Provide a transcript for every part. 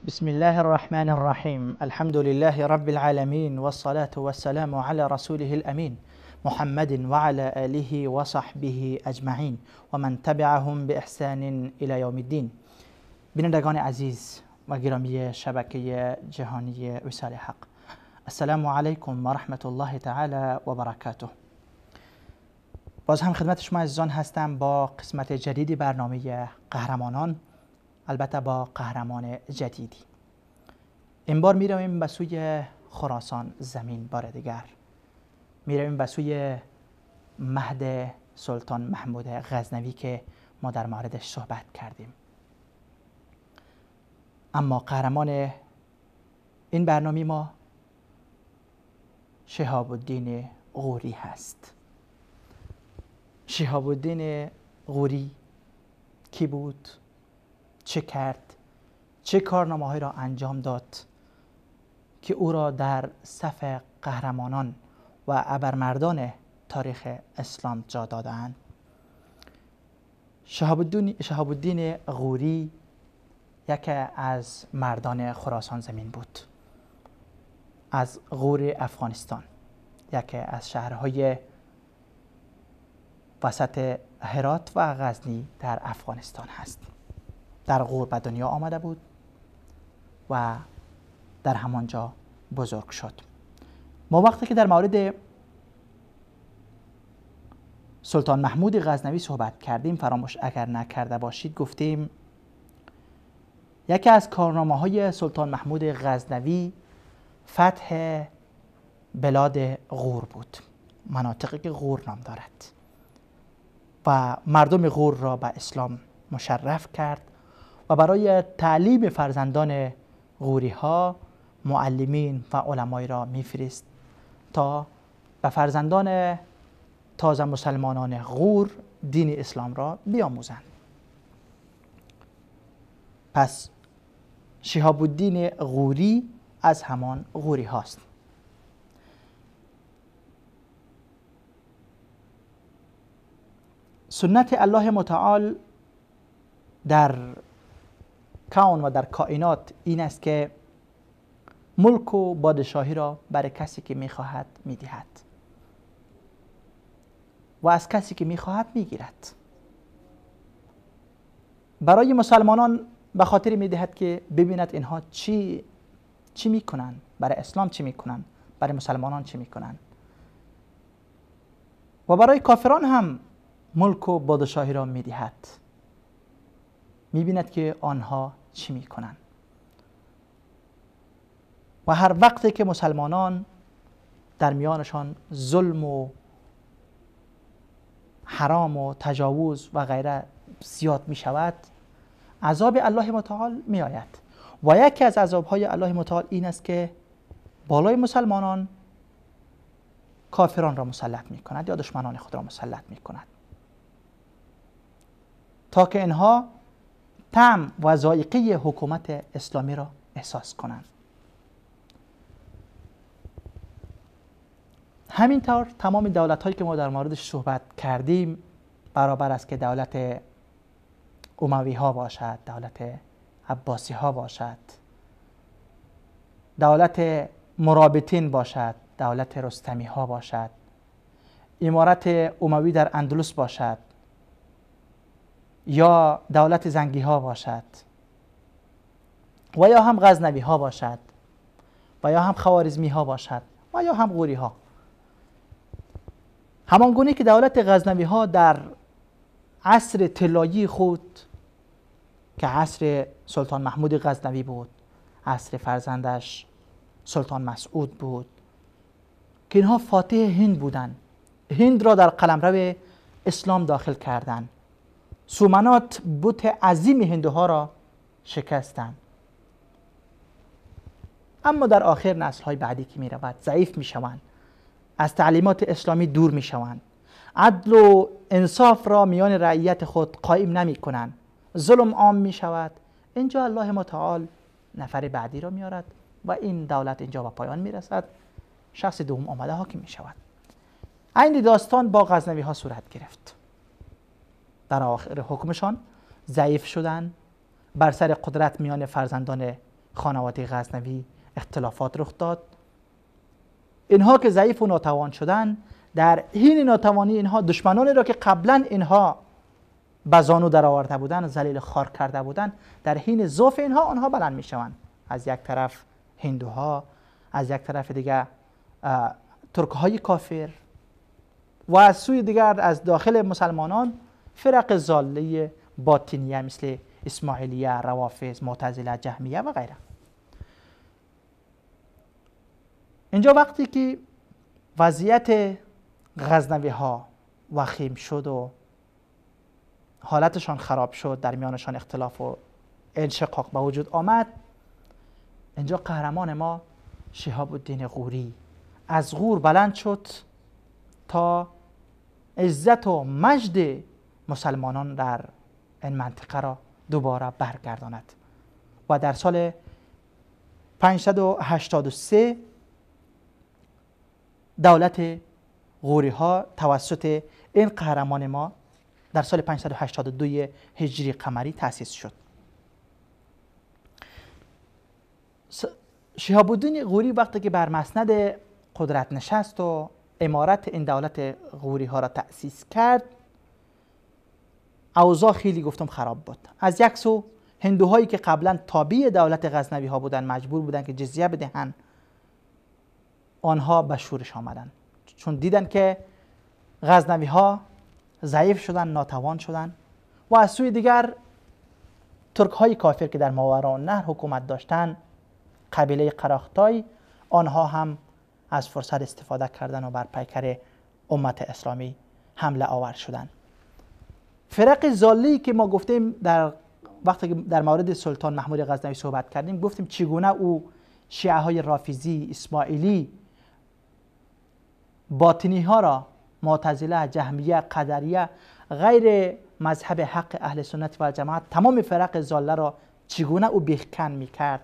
بسم الله الرحمن الرحیم. الحمد لله رب العالمین والصلاة والسلام علی رسوله الامین محمد وعلى آله وصحبه اجمعین ومن تبعهم باحسان الى یوم الدین. بینندگان عزیز و گرامی شبکه جهانی وصال حق، السلام علیکم و رحمت الله تعالی و برکاته. باز هم خدمت شما عزیزان هستم با قسمت جدید برنامه قهرمانان، البته با قهرمان جدیدی. این بار می رویم به سوی خراسان زمین، بار دیگر می رویم به سوی مهد سلطان محمود غزنوی که ما در موردش صحبت کردیم. اما قهرمان این برنامه ما شهاب الدین غوری هست. شهاب الدین غوری کی بود؟ چه کرد؟ چه کارنامه‌هایی را انجام داد که او را در صف قهرمانان و ابرمردان تاریخ اسلام جا دادند؟ شهاب الدین غوری یکی از مردان خراسان زمین بود، از غور افغانستان، یکی از شهرهای وسط هرات و غزنی در افغانستان هست. در غور به دنیا آمده بود و در همانجا بزرگ شد. ما وقتی که در مورد سلطان محمود غزنوی صحبت کردیم، فراموش اگر نکرده باشید، گفتیم یکی از کارنامه‌های سلطان محمود غزنوی فتح بلاد غور بود، مناطقی که غور نام دارد، و مردم غور را به اسلام مشرف کرد و برای تعلیم فرزندان غوری ها معلمین و علمای را میفرست تا به فرزندان تازه مسلمانان غور دین اسلام را بیاموزند. پس شهاب الدین غوری از همان غوری هاست. سنت الله متعال در کون و در کائنات این است که ملک و بادشاهی را برای کسی که میخواهد میدهد و از کسی که میخواهد میگیرد. برای مسلمانان به خاطر میدهد که ببیند اینها چی میکنن، برای اسلام چی میکنن، برای مسلمانان چی میکنن. و برای کافران هم ملک و بادشاهی را میدهد، میبیند که آنها چی میکنن. و هر وقتی که مسلمانان در میانشان ظلم و حرام و تجاوز و غیره زیاد میشود، عذاب الله متعال میآید. و یکی از عذابهای الله متعال این است که بالای مسلمانان کافران را مسلط میکند یا دشمنان خود را مسلط میکند تا که اینها طعم و ذائقه حکومت اسلامی را احساس کنند. همینطور تمام دولت هایی که ما در موردش صحبت کردیم، برابر است که دولت اموی ها باشد، دولت عباسی ها باشد، دولت مرابطین باشد، دولت رستمی ها باشد، امارت اموی در اندلس باشد یا دولت زنگی ها باشد و یا هم غزنوی ها باشد و یا هم خوارزمی ها باشد و یا هم غوری ها. همان گونه که دولت غزنوی ها در عصر طلایی خود که عصر سلطان محمود غزنوی بود، عصر فرزندش سلطان مسعود بود، که اینها فاتح هند بودند، هند را در قلمرو اسلام داخل کردند، سومنات بت عظیم هندوها را شکستند. اما در آخر نسل‌های بعدی که می رود ضعیف می شوند، از تعلیمات اسلامی دور می شوند، عدل و انصاف را میان رعیت خود قائم نمی کنند، ظلم عام می شود. اینجا الله متعال نفر بعدی را میارد و این دولت اینجا به پایان می رسد. شخص دوم آمده حاکم می شود. این داستان با غزنوی ها صورت گرفت. در آخر حکمشان ضعیف شدن، بر سر قدرت میان فرزندان خانواده غزنوی اختلافات رخ داد. اینها که ضعیف و ناتوان شدن، در حین ناتوانی اینها دشمنانی را که قبلا اینها به زانو در آورده بودند، ذلیل خوار کرده بودند، در حین ضعف اینها آنها بلند میشوند. از یک طرف هندوها، از یک طرف دیگه ترک های کافر و از سوی دیگر از داخل مسلمانان فرق ضاله باطنیه مثل اسماعیلیه، روافض، معتزله، جهمیه و غیره. اینجا وقتی که وضعیت غزنوی ها وخیم شد و حالتشان خراب شد، در میانشان اختلاف و انشقاق به وجود آمد، اینجا قهرمان ما شهاب الدین غوری از غور بلند شد تا عزت و مجد مسلمانان در این منطقه را دوباره برگرداند و در سال 583 دولت غوری ها توسط این قهرمان ما در سال 582 هجری قمری تأسیس شد. شهاب الدین غوری وقتی که بر مسند قدرت نشست و امارت این دولت غوری ها را تأسیس کرد، اوضاع خیلی گفتم خراب بود. از یک سو هندوهایی که قبلا تابع دولت غزنوی ها بودند مجبور بودند که جزیه بدهند، آنها به شورش آمدند، چون دیدن که غزنوی ها ضعیف شدن، ناتوان شدن. و از سوی دیگر ترک های کافر که در ماوراءالنهر حکومت داشتند، قبیله قراختای، آنها هم از فرصت استفاده کردن و بر پیکر امت اسلامی حمله آور شدند. فرق ضاله که ما گفتیم در وقتی که در مورد سلطان محمود غزنوی صحبت کردیم، گفتیم چگونه او شیعه های رافضی، اسماعیلی، باطنی ها را، معتزله، جهمیه، قدریه، غیر مذهب حق اهل سنت و جماعت، تمام فرق ضاله را چگونه او بیخکن میکرد.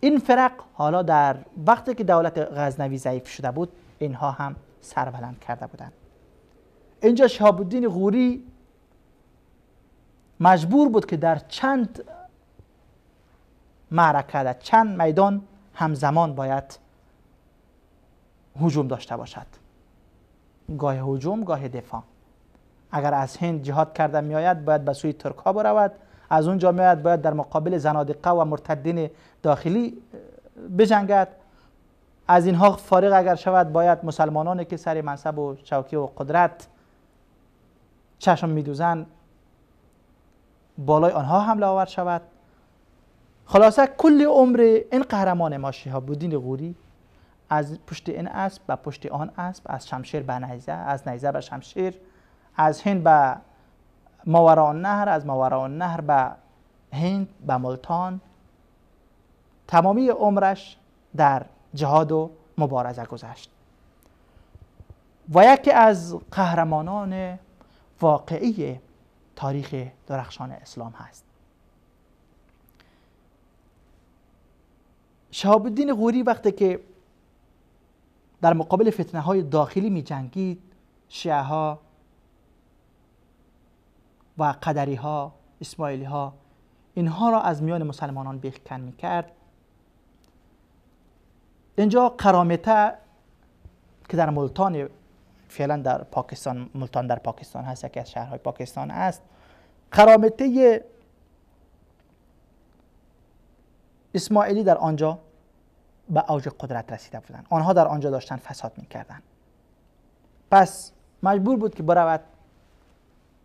این فرق حالا در وقتی که دولت غزنوی ضعیف شده بود، اینها هم سر بلند کرده بودند. اینجا شهاب الدین غوری مجبور بود که در چند معرکه، در چند میدان همزمان باید هجوم داشته باشد، گاه هجوم گاه دفاع. اگر از هند جهاد کرده میآید باید به سوی ترک ها برود، از اونجا میآید باید در مقابل زنادقه و مرتدین داخلی بجنگد، از اینها فارغ اگر شود باید مسلمانانی که سر منصب و چوکی و قدرت چشم میدوزند بالای آنها حمله آور شود. خلاصه کل عمر این قهرمان ما شهاب الدین غوری از پشت این اسب به پشت آن اسب، از شمشیر به نیزه، از نیزه به شمشیر، از هند به ماوراءالنهر، از ماوراءالنهر به هند، به ملتان، تمامی عمرش در جهاد و مبارزه گذشت و یکی از قهرمانان واقعی تاریخ درخشان اسلام هست. شهاب الدین غوری وقتی که در مقابل فتنه های داخلی می جنگید، شیعه ها و قدری ها، اسماعیلی ها، اینها را از میان مسلمانان بیخکن می کرد. اینجا قرامطه که در ملتان، فعلا در پاکستان، ملتان در پاکستان هست، یکی از شهرهای پاکستان است، قرامطه اسماعیلی در آنجا به اوج قدرت رسیده بودند. آنها در آنجا داشتن فساد میکردند. پس مجبور بود که برود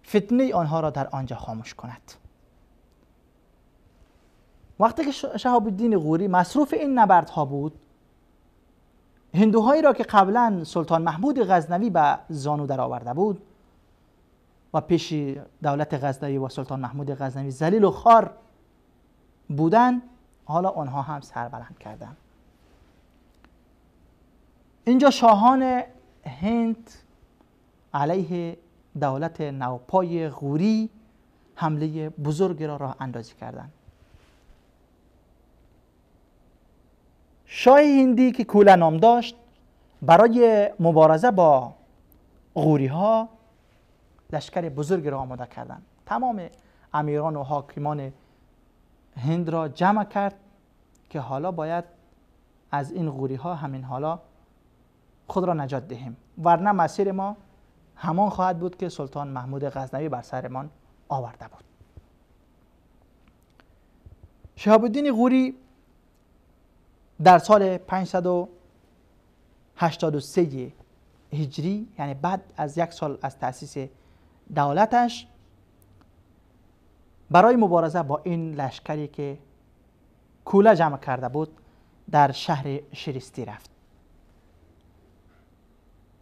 فتنه آنها را در آنجا خاموش کند. وقتی که شهاب الدین غوری مصروف این نبردها بود، هندوهایی را که قبلا سلطان محمود غزنوی به زانو در آورده بود و پیش دولت غزنوی و سلطان محمود غزنوی ذلیل و خوار بودند، حالا آنها هم سر بلند کردند. اینجا شاهان هند علیه دولت نوپای غوری حمله بزرگ را راه اندازی کردند. شاه هندی که کوله نام داشت، برای مبارزه با غوری ها لشکر بزرگ را آماده کردند. تمام امیران و حاکمان هند را جمع کرد که حالا باید از این غوری ها همین حالا خود را نجات دهیم، ورنه مسیر ما همان خواهد بود که سلطان محمود غزنوی بر سرمان آورده بود. شهاب الدین غوری در سال 583 هجری، یعنی بعد از یک سال از تأسیس دولتش، برای مبارزه با این لشکری که کوله جمع کرده بود در شهر شیرستی رفت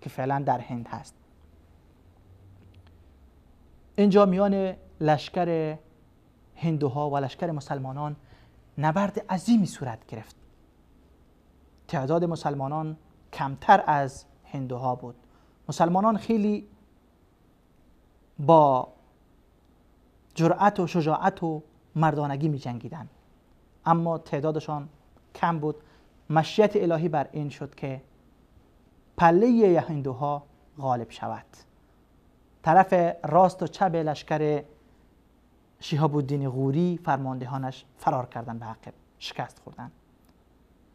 که فعلا در هند هست. اینجا میان لشکر هندوها و لشکر مسلمانان نبرد عظیمی صورت گرفت. تعداد مسلمانان کمتر از هندوها بود. مسلمانان خیلی با جرأت و شجاعت و مردانگی می جنگیدن، اما تعدادشان کم بود. مشیت الهی بر این شد که پله هندوها غالب شود. طرف راست و چپ لشکر شهاب الدین غوری فرماندهانش فرار کردند، به عقب شکست خوردند.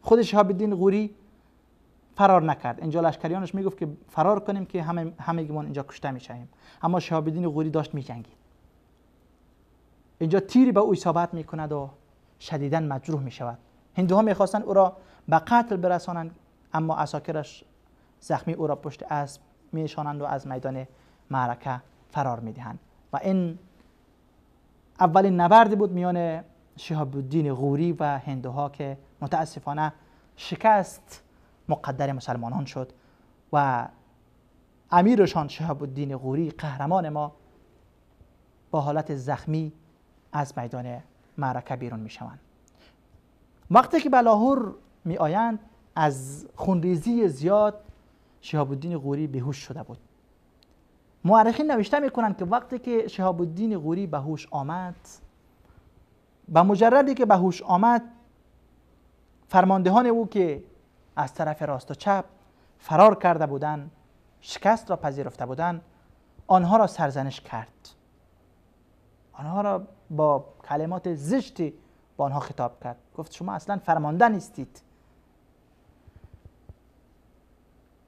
خود شهاب الدین غوری فرار نکرد. اینجا لشکریانش میگفت که فرار کنیم که همگیمون اینجا کشته میشویم، اما شهاب الدین غوری داشت میجنگید. اینجا تیری به او اصابت میکند و شدیداً مجروح میشود. هندوها میخواستند او را به قتل برسانند، اما عساکرش زخمی او را پشت اسب میشانند و از میدان معرکه فرار میدهند. و این اولین نبردی بود میان شهاب الدین غوری و هندوها که متاسفانه شکست مقدر مسلمانان شد و امیرشان شهاب الدین غوری قهرمان ما با حالت زخمی از میدان معرکه بیرون می شوند. وقتی که به لاهور می آیند از خونریزی زیاد شهاب الدین غوری بیهوش شده بود. مورخین نوشته میکنند که وقتی که شهاب الدین غوری به هوش آمد، به مجردی که به هوش آمد، فرماندهان او که از طرف راست و چپ فرار کرده بودند، شکست را پذیرفته بودند، آنها را سرزنش کرد. آنها را با کلمات زشتی با آنها خطاب کرد. گفت شما اصلا فرمانده نیستید.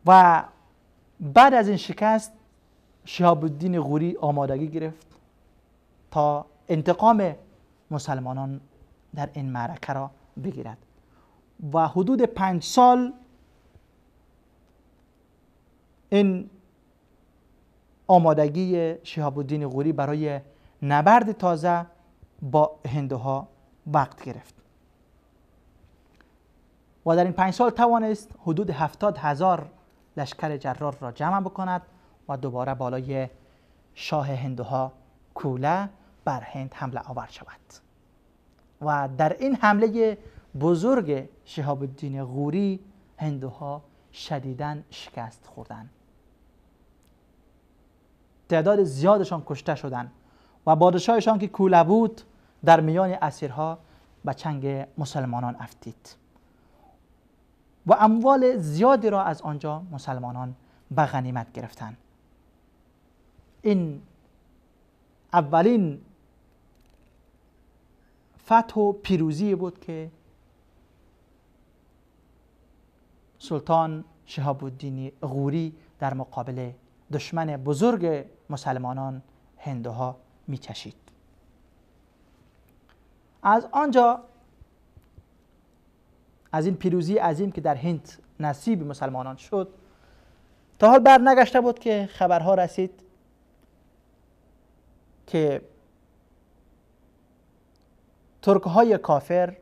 و بعد از این شکست شهاب الدین غوری آمادگی گرفت تا انتقام مسلمانان در این معرکه را بگیرد و حدود 5 سال این آمادگی شهاب الدین غوری برای نبرد تازه با هندوها وقت گرفت و در این 5 سال توانست حدود 70,000 لشکر جرار را جمع بکند و دوباره بالای شاه هندوها کوله بر هند حمله آور شود. و در این حمله بزرگ شهاب الدین غوری هندوها شدیداً شکست خوردند. تعداد زیادشان کشته شدند و پادشاهشان که کوله بود در میان اسیرها به چنگ مسلمانان افتید و اموال زیادی را از آنجا مسلمانان به غنیمت گرفتند. این اولین فتح و پیروزی بود که سلطان شهاب الدین غوری در مقابل دشمن بزرگ مسلمانان هندوها میچشید. از آنجا، از این پیروزی عظیم که در هند نصیب مسلمانان شد، تا حال بر نگشته بود که خبرها رسید که ترک های کافر،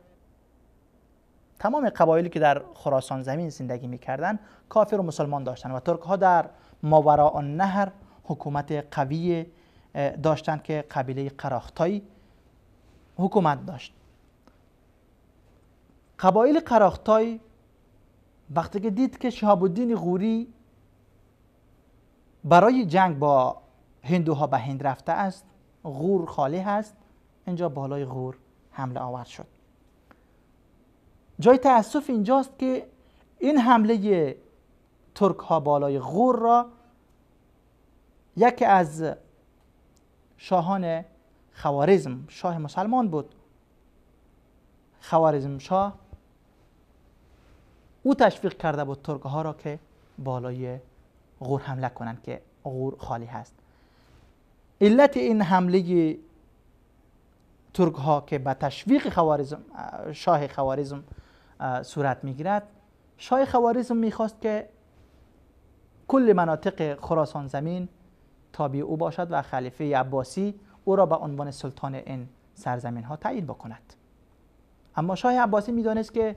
تمام قبایلی که در خراسان زمین زندگی میکردن کافر و مسلمان داشتن و ترک ها در ماوراء النهر حکومت قوی داشتند که قبیله قراختای حکومت داشت. قبایل قراختای وقتی که دید که شهاب الدین غوری برای جنگ با هندوها به هند رفته است، غور خالی هست، اینجا بالای غور حمله آور شد. جای تأسف اینجاست که این حمله ترک ها بالای غور را یکی از شاهان خوارزم، شاه مسلمان بود، خوارزم شاه او تشویق کرده بود ترک ها را که بالای غور حمله کنند که غور خالی هست. علت این حمله ترک ها که به تشویق خوارزم، شاه خوارزم صورت میگیرد، شاه خوارزم میخواست که کل مناطق خراسان زمین تابع او باشد و خلیفه عباسی او را به عنوان سلطان این سرزمین ها تعیین بکند. اما شاه عباسی میدانست که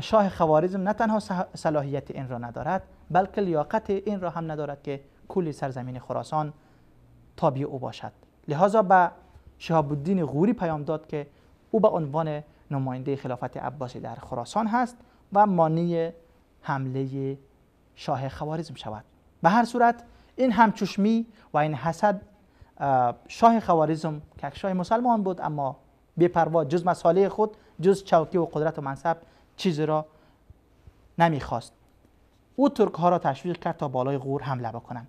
شاه خوارزم نه تنها صلاحیت این را ندارد، بلکه لیاقت این را هم ندارد که کل سرزمین خراسان تابع او باشد. لذا به شهاب الدین غوری پیام داد که او به عنوان نماینده خلافت عباسی در خراسان هست و مانع حمله شاه خوارزم شود. به هر صورت این همچشمی و این حسد شاه خوارزم که شاه مسلمان بود اما بی‌پروا، جز مصالح خود، جز چوکی و قدرت و منصب چیزی را نمیخواست. او ترک ها را تشویق کرد تا بالای غور حمله بکنند.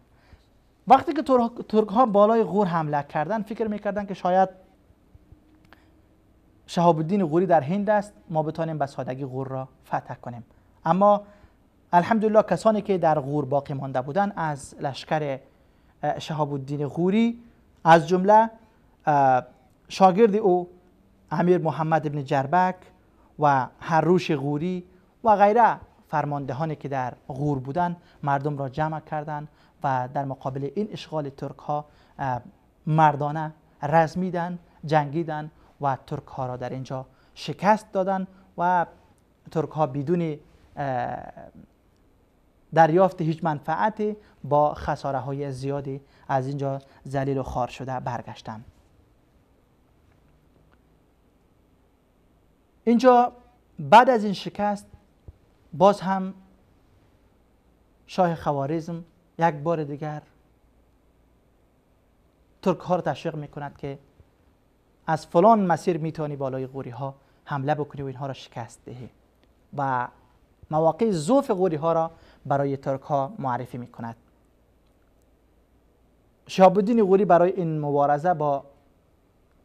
وقتی که ترک ها بالای غور حمله کردند، فکر میکردند که شاید شهاب الدین غوری در هند است، ما بتانیم به سادگی غور را فتح کنیم. اما الحمدلله کسانی که در غور باقی مانده بودند از لشکر شهاب الدین غوری، از جمله شاگرد او امیر محمد ابن جربک و هروش غوری و غیره، فرماندهانی که در غور بودند، مردم را جمع کردند و در مقابل این اشغال ترک ها مردانه رزمیدن، جنگیدن و ترک ها را در اینجا شکست دادن و ترک ها بدون دریافت هیچ منفعتی با خساره های زیادی از اینجا ذلیل و خوار شده برگشتند. اینجا بعد از این شکست باز هم شاه خوارزم یک بار دیگر ترک ها را تشویق میکند که از فلان مسیر میتونی بالای غوری ها حمله بکنی و اینها را شکست دهی و مواقع ضعف غوری ها را برای ترک ها معرفی میکند. شهاب الدین غوری برای این مبارزه با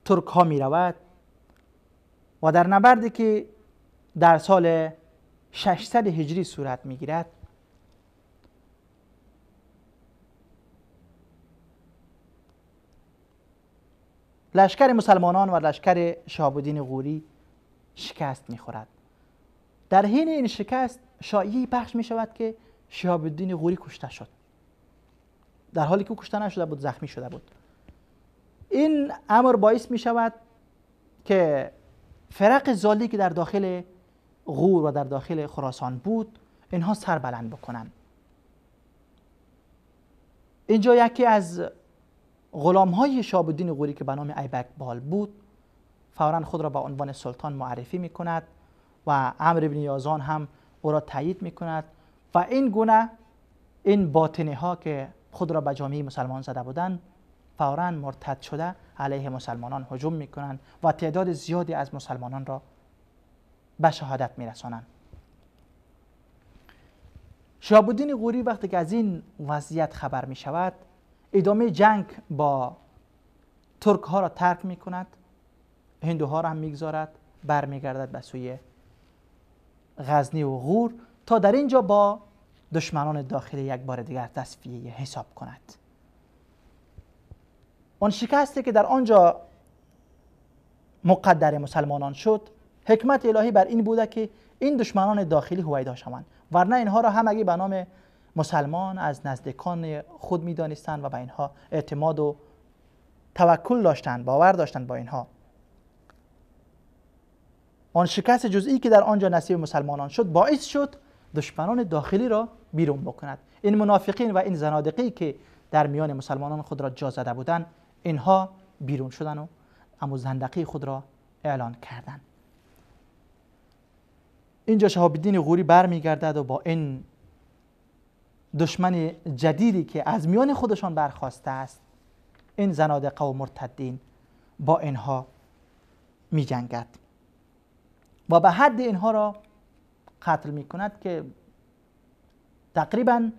ترک ها میرود و در نبردی که در سال 600 هجری صورت میگیرد، لشکر مسلمانان و لشکر شهاب الدین غوری شکست میخورد. در حین این شکست شایعه پخش می شود که شهاب الدین غوری کشته شد، در حالی که او کشته نشده بود، زخمی شده بود. این امر باعث می شود که فرق زالی که در داخل غور و در داخل خراسان بود، اینها سر بلند بکنند. اینجا یکی از غلام های شهاب الدین غوری که به نام ایبک بال بود، فوراً خود را به عنوان سلطان معرفی می کند و عمرو بن یازان هم او را تایید می کند و این گونه این باطنی ها که خود را به جامعه مسلمان زده بودند، فوراً مرتد شده علیه مسلمانان هجوم می کنند و تعداد زیادی از مسلمانان را به شهادت می رسانند. شهاب الدین غوری وقتی که از این وضعیت خبر می شود، ادامه جنگ با ترک ها را ترک می کند، هندوها را هم میگذارد، برمیگردد به سوی غزنی و غور تا در اینجا با دشمنان داخلی یک بار دیگر تصفیه حساب کند. آن شکستی که در آنجا مقدر مسلمانان شد، حکمت الهی بر این بوده که این دشمنان داخلی هویدا شوند، ورنه اینها را همگی به نام مسلمان از نزدیکان خود میدانستند و به اینها اعتماد و توکل داشتند، باور داشتند با اینها. آن شکست جزئی که در آنجا نصیب مسلمانان شد باعث شد دشمنان داخلی را بیرون بکند. این منافقین و این زنادقی که در میان مسلمانان خود را جا زده بودند، اینها بیرون شدن و اما زندقی خود را اعلان کردند. اینجا شهاب الدین غوری برمیگردد و با این دشمن جدیدی که از میان خودشان برخواسته است، این زنادقه و مرتدین، با اینها می جنگد و به حد اینها را قتل می کند که تقریبا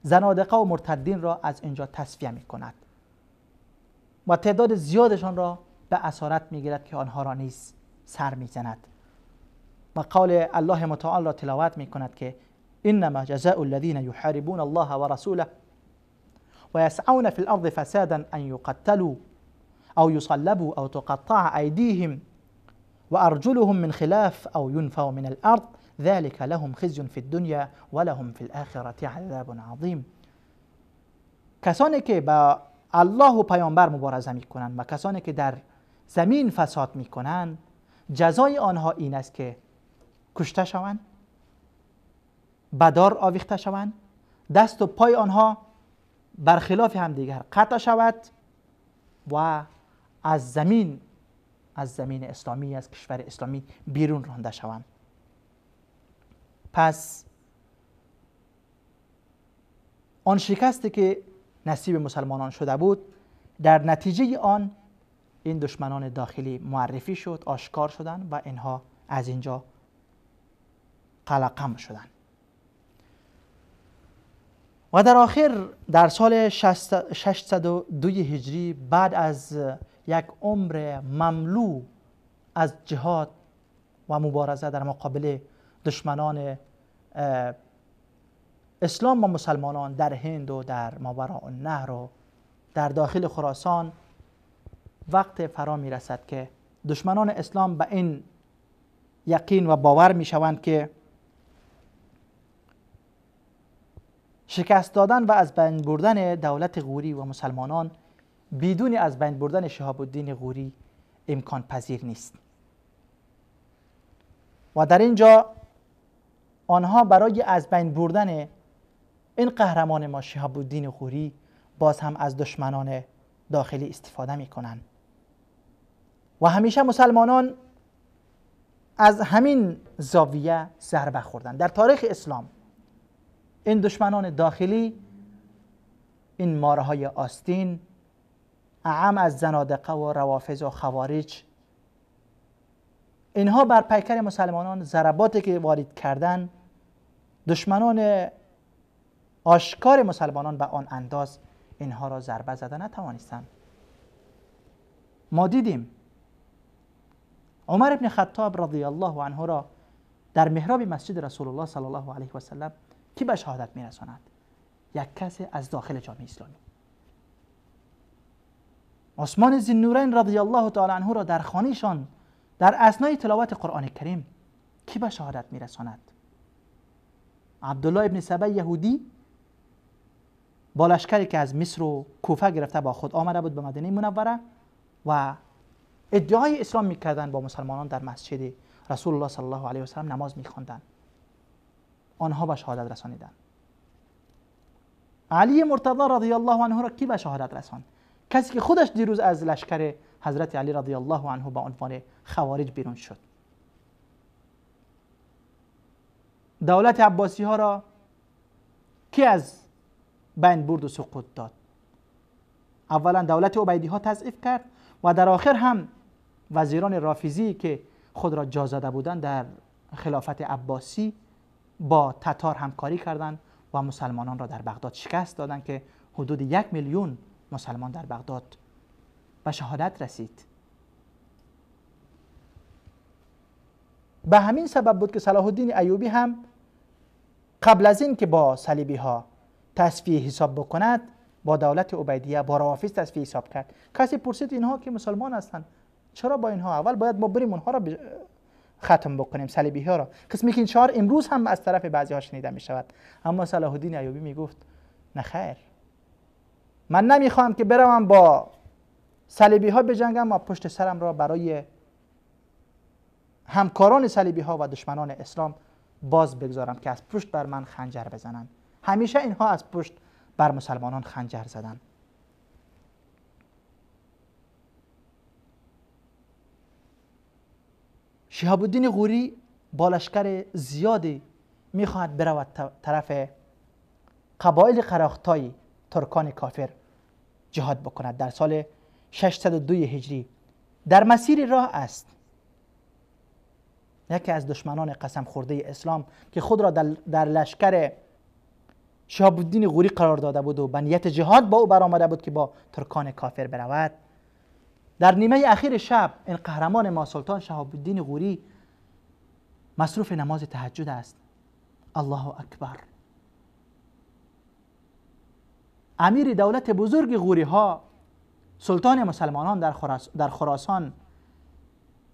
زنادقه و مرتدین را از اینجا تصفیه می کند و تعداد زیادشان را به اسارت می گیرد که آنها را نیز سر می زند. و قول الله متعال را تلاوت می کند که انما جزاء الذين يحاربون الله ورسوله ويسعون في الارض فسادا ان يقتلوا او يصلبوا او تقطع ايديهم وارجلهم من خلاف او ينفوا من الارض ذلك لهم خزي في الدنيا ولهم في الاخرة عذاب عظیم. کسانی که با الله و پیامبر مبارزه میکنند و کسانی که در زمین فساد میکنند، جزای آنها این است که کشته شوند، بدار آویخته شوند، دست و پای آنها برخلاف همدیگر قطع شود و از زمین اسلامی، از کشور اسلامی بیرون رانده شوند. پس آن شکستی که نصیب مسلمانان شده بود، در نتیجه آن این دشمنان داخلی معرفی شد، آشکار شدند و اینها از اینجا قلقم شدند. و در آخر در سال 602 هجری، بعد از یک عمر مملو از جهاد و مبارزه در مقابل دشمنان اسلام و مسلمانان در هند و در ماوراء النهر و در داخل خراسان، وقت فرا می رسد که دشمنان اسلام به این یقین و باور می شوند که شکست دادن و از بین بردن دولت غوری و مسلمانان بدون از بین بردن شهاب الدین غوری امکان پذیر نیست. و در اینجا آنها برای از بین بردن این قهرمان ما شهاب الدین غوری باز هم از دشمنان داخلی استفاده می کنند. و همیشه مسلمانان از همین زاویه ضربه خوردن. در تاریخ اسلام این دشمنان داخلی، این مارهای آستین، اعم از زنادقه و روافض و خوارج، اینها بر پیکر مسلمانان ضرباتی که وارد کردن، دشمنان آشکار مسلمانان به آن انداز اینها را ضربه زده نتوانستند. ما دیدیم عمر ابن خطاب رضی الله عنه را در محراب مسجد رسول الله صلی الله علیه و سلم کی به شهادت میرساند؟ یک کس از داخل جامعه اسلامی. عثمان ذی‌النورین رضی الله تعالی عنه را در خانهشان در اثنای تلاوت قرآن کریم کی به شهادت میرساند؟ عبدالله ابن سبا یهودی با لشکری که از مصر و کوفه گرفته با خود آمده بود به مدینه منوره و ادعای اسلام میکردند، با مسلمانان در مسجد رسول الله صلی الله علیه و سلم نماز میخواندند، آنها به شهادت رسانیدند. علی مرتضی رضی الله عنه را کی به شهادت رساند؟ کسی که خودش دیروز از لشکر حضرت علی رضی الله عنه با عنوان خوارج بیرون شد. دولت عباسی ها را کی از بین برد و سقوط داد؟ اولا دولت عبیدی ها تضعیف کرد و در آخر هم وزیران رافضی که خود را جا زده بودند در خلافت عباسی با تتار همکاری کردند و مسلمانان را در بغداد شکست دادند که حدود 1 میلیون مسلمان در بغداد به شهادت رسید. به همین سبب بود که صلاح الدین ایوبی هم قبل از این که با صلیبی ها تصفیه حساب بکند، با دولت عبیدیه، با روافض تصفیه حساب کرد. کسی پرسید اینها که مسلمان هستند چرا با اینها؟ اول باید ما بریم اونها را ختم بکنیم، صلیبی ها را. قسمی که این شعار امروز هم از طرف بعضی ها شنیده می شود. اما صلاح الدین ایوبی می گفت نه خیر، من نمیخوام که بروم با صلیبی ها بجنگم و پشت سرم را برای همکاران صلیبی ها و دشمنان اسلام باز بگذارم که از پشت بر من خنجر بزنند. همیشه اینها از پشت بر مسلمانان خنجر زدند. شهاب الدین غوری با لشکر زیادی میخواهد برود طرف قبایل قراختای ترکان کافر جهاد بکند. در سال 602 هجری در مسیر راه است. یکی از دشمنان قسم خورده اسلام که خود را در لشکر شهاب الدین غوری قرار داده بود و به نیت جهاد با او برآمده بود که با ترکان کافر برود، در نیمه اخیر شب این قهرمان ما سلطان شهاب الدین غوری مصروف نماز تهجد است. الله اکبر. امیر دولت بزرگ غوری ها، سلطان مسلمانان در خراسان،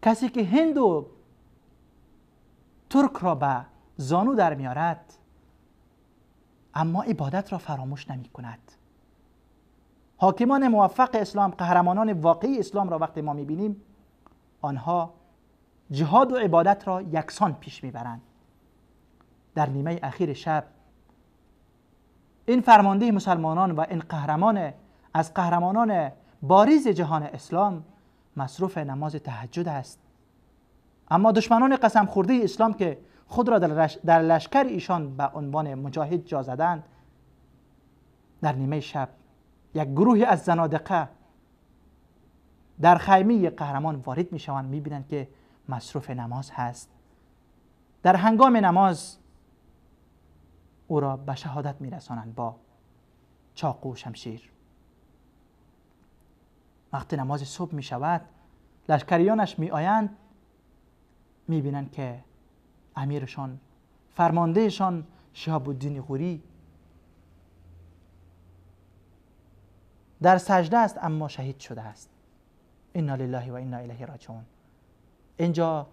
کسی که هند و ترک را به زانو در میارد، اما عبادت را فراموش نمی کند. حاکمان موفق اسلام، قهرمانان واقعی اسلام را وقتی ما می بینیم، آنها جهاد و عبادت را یکسان پیش میبرند. در نیمه اخیر شب این فرمانده مسلمانان و این قهرمان از قهرمانان باریز جهان اسلام مصروف نماز تهجد است. اما دشمنان قسم خورده اسلام که خود را در لشکر ایشان به عنوان مجاهد جا زدند، در نیمه شب یک گروهی از زنادقه در خیمه قهرمان وارد می شوند، می بینند که مصروف نماز هست. در هنگام نماز او را به شهادت می رسانند با چاقو و شمشیر. وقتی نماز صبح می شود، لشکریانش می آیند، می بینند که امیرشان، فرماندهشان شهاب الدین غوری در سجده است، اما شهید شده است. انا لله و انا الیه راجعون. اینجا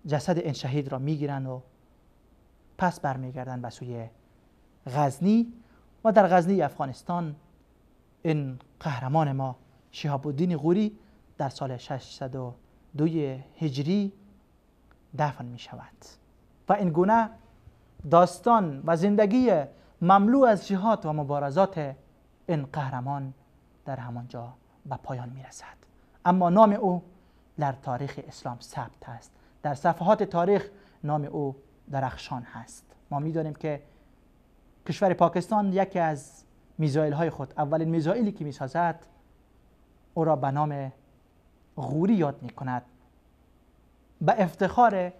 جسد این شهید را میگیرند و پس برمیگردند به سوی غزنی و در غزنی افغانستان این قهرمان ما شهاب الدین غوری در سال 602 هجری دفن می شود. و این گونه داستان و زندگی مملو از جهاد و مبارزات این قهرمان در همانجا به پایان می رسد. اما نام او در تاریخ اسلام ثبت است، در صفحات تاریخ نام او درخشان هست. ما میدانیم که کشور پاکستان یکی از میزایل های خود، اولین میزایلی که میسازد، او را به نام غوری یاد میکند، به افتخار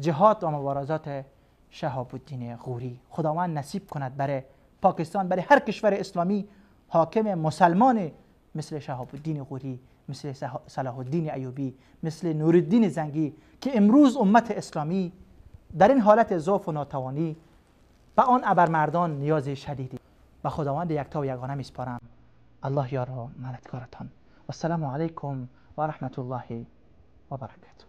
جهاد و مبارزات شهاب الدین غوری. خداوند نصیب کند برای پاکستان، برای هر کشور اسلامی حاکم مسلمان مثل شهاب الدین غوری، مثل صلاح الدین ایوبی، مثل نورالدین زنگی که امروز امت اسلامی در این حالت ضعف و ناتوانی به آن ابرمردان نیاز شدیدی. به خداوند یکتا و یگانه میسپارم. الله یار و مددگارتان. و السلام علیکم و رحمت الله و برکاته.